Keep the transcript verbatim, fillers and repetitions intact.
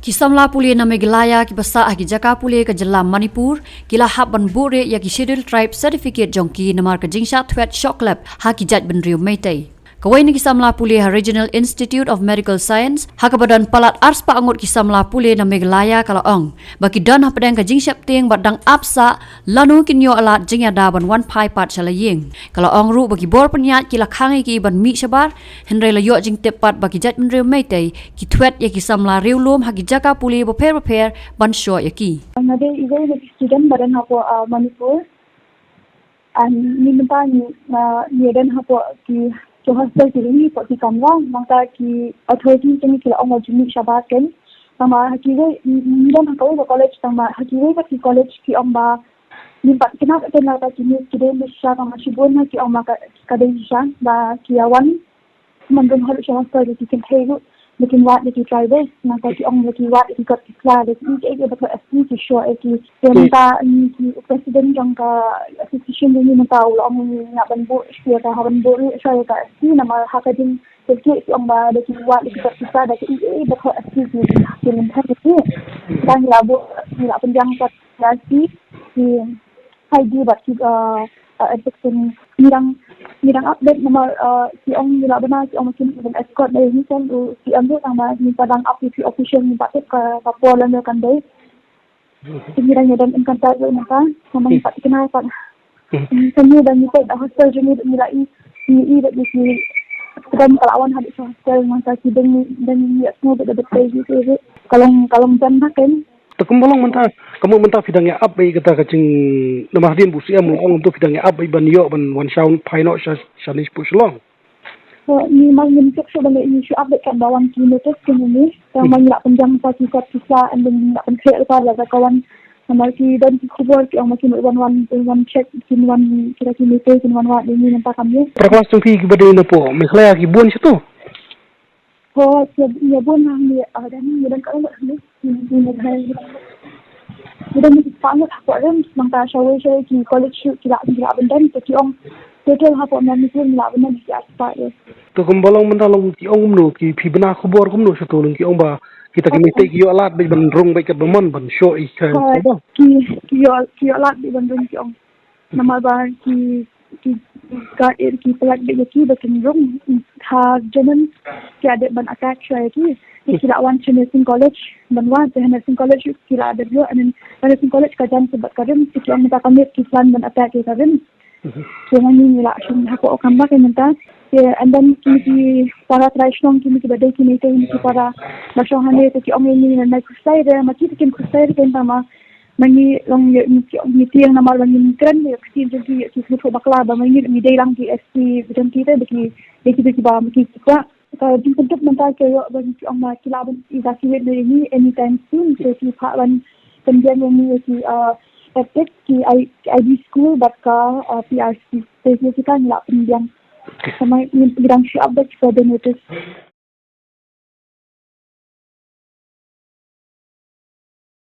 Ki samla pule na Meghalaya kiba sah ha ki jaka pule ka jylla Manipur ki la hap ban buhrieh ïa ki Scheduled Tribe certificate jong ki namar ka jingshah thwet shoh klep ha ki jaitbynriew Meitei. Kawei na ki samla pule ha Regional Institute of Medical Science, ha kaba don palat arspah ngut ki samla pule na Meghalaya, ka la ong ba ki don hapdeng ka jingsheptieng bad dang ap sah lano kin ïoh lad jingïada ban wan phai pat sha la ïing. Ka la ong ruh ba ki bor pynïaid ki la khang ïa ki ban mih shabar, hynrei la ïoh jingtip pat ba ki jaitbynriew Meitei ki thwet ïa ki samla riewlum ha ki jaka pule bapher bapher ban shoh ïa ki. Nga dei iwei na ki student ba don hapoh, ah, Manipur. Ngi mynta ngi, ah, ngi don hapoh ki, ki hostel ki ri, hapoh ki kamra, nangta ki authority ki la ong ba jingmih shabar ken. Tangba ha kiwei, ngi don ha kawei ka college, tangba ha kiwei pat ki college ki ong ba ngim pat kynmaw ken lada ki mih ki dei mih shisha, tangba shibun ki ong ba ka, ka dei shisha, ba ki ïa wan man rung haduh sha hostel, ki kynthei ruh, ba kin wad ïa ki tribal, nangta ki ong ba ki wad ïa ki kot ki sla, da ki ïeit ïeit ba ka S T ki shoh ïa ki. Te mynta, mm, ki president jong ka association jong ngi mynta u la ong ngi hap ban buh shuh ïa ka, hap ban buh shuh ïa ka S T, namar ha ka jingpynkiew ki ong ba da ki wad ïa ki kot ki sla, da ki ïeit ïeit ba ka S T ki, ki lynter ïa ki. Tang ngi la buh, ngi la pynbiang kat ïa ki, ki I D bad ki, uh, uh, addiction. Ngi dang, ngi dang update namar, uh, ki ong ngi la bna, ki ong ma ki ban escort da ïa ngi, shen u C M ruh tang ba ngi pa dang up ïa ki official, ngi pat tip ka, ka por lane kan dei. Ngi dang ïa don in contact ruh nangta, namar ngi pat kynmaw pat. Hmm. Ngi, ngi dang ngi pat da hostel jong ngi, ngi la i, ngi i da ïa ki student ka la wan haduh sha hostel, nangta ki dang, dang ïa sngewbha da bad ki, ki, ki, ka long, ka long jan ha ken. Te kumba long mynta, ka mut mynta phi dang ïa ap beit kata ka jing, namar hadien ba u C M u la ong to phi dang ïa ap beit ban ïoh ban wan shaw phai noh sha, shane shapoh Shillong. To, ngi ma ngim tip shuh ba ngi shu ap beit katba wan ki notice ki ne ni. Te ma ngi la pynjam sa ki kot ki sla, and then ngi la pynkhreh lypa lada ka wan. Namar ki don ki khubor ki ong ma ki mut wan, wan, wan check, kin wan, kira ki Meitei kin wan wad ïa ngi mynta kam ïa. Para klas jong phi kiba dei napoh Meghalaya ki bun sha to? Ho, ïa, ïa bun hangne, ah, dang, ïa dang ka, ïa, ïa, ïa, ïa, ïa dang ki spah ngut hapoh RIMS, nangta shawei shawei ki college ruh ki lah, ki lah ban don, te ki ong total hapoh Manipur ngi lah ban don ki arspah, ïa. To kumba long mynta long ki ong kumno, ki phi bna khubor kumno sha to, long ki ong ba kita ki Meitei ki ïoh lad beit ban rung beit katba mon ban shoh ïa ka. Ha, kumba ki, ki ïoh, ki ïoh lad beit ban rung ki ong. Namar ba ki, ki, ki guard ïa ki, palat beit ïa ki ba kin rung. Ha German ki la dep ban attack shuwa ïa ki. Ki, ki la wan sha nursing college ban wad, te ha nursing college ki la dep ïoh, and then ha nursing college ka jan sha bad ka RIMS, te ki ong mynta ka miet ki plan ban attack ïa ka RIMS. Te ma ngi ngi la shong hapoh u kam ba ka mynta. Te and then ki, ki para trai shnong, ki, kiba dei ki Meitei, ki para ba shong hangne, te ki ong ïa ngi, nai khuslai re, ma ki te kin khuslai re, kin tama. Ma ngi long ïa, ngi, ngi tieng namar ba ngim kren ïa ka ktien jong ki, ïa ki sngewthuh bakla ba ma ngi, ngi dei lang ki S T jong ki te, ba ki, ïa ki, ïa ki ba ma ki ki kwah. Ka jingpyndup mynta ka ïoh ba ngi ki ong ba ki lah ban ïa ki witness ïa ngi anytime soon. So ki phah ban pynbiang ïa ngi ïa ki, uh, ethics, ki I, ki I D school bad ka, uh, P R C. So ïa kita ngi lah pynbiang. Sa ma ngi, ngi dang shu update further notice.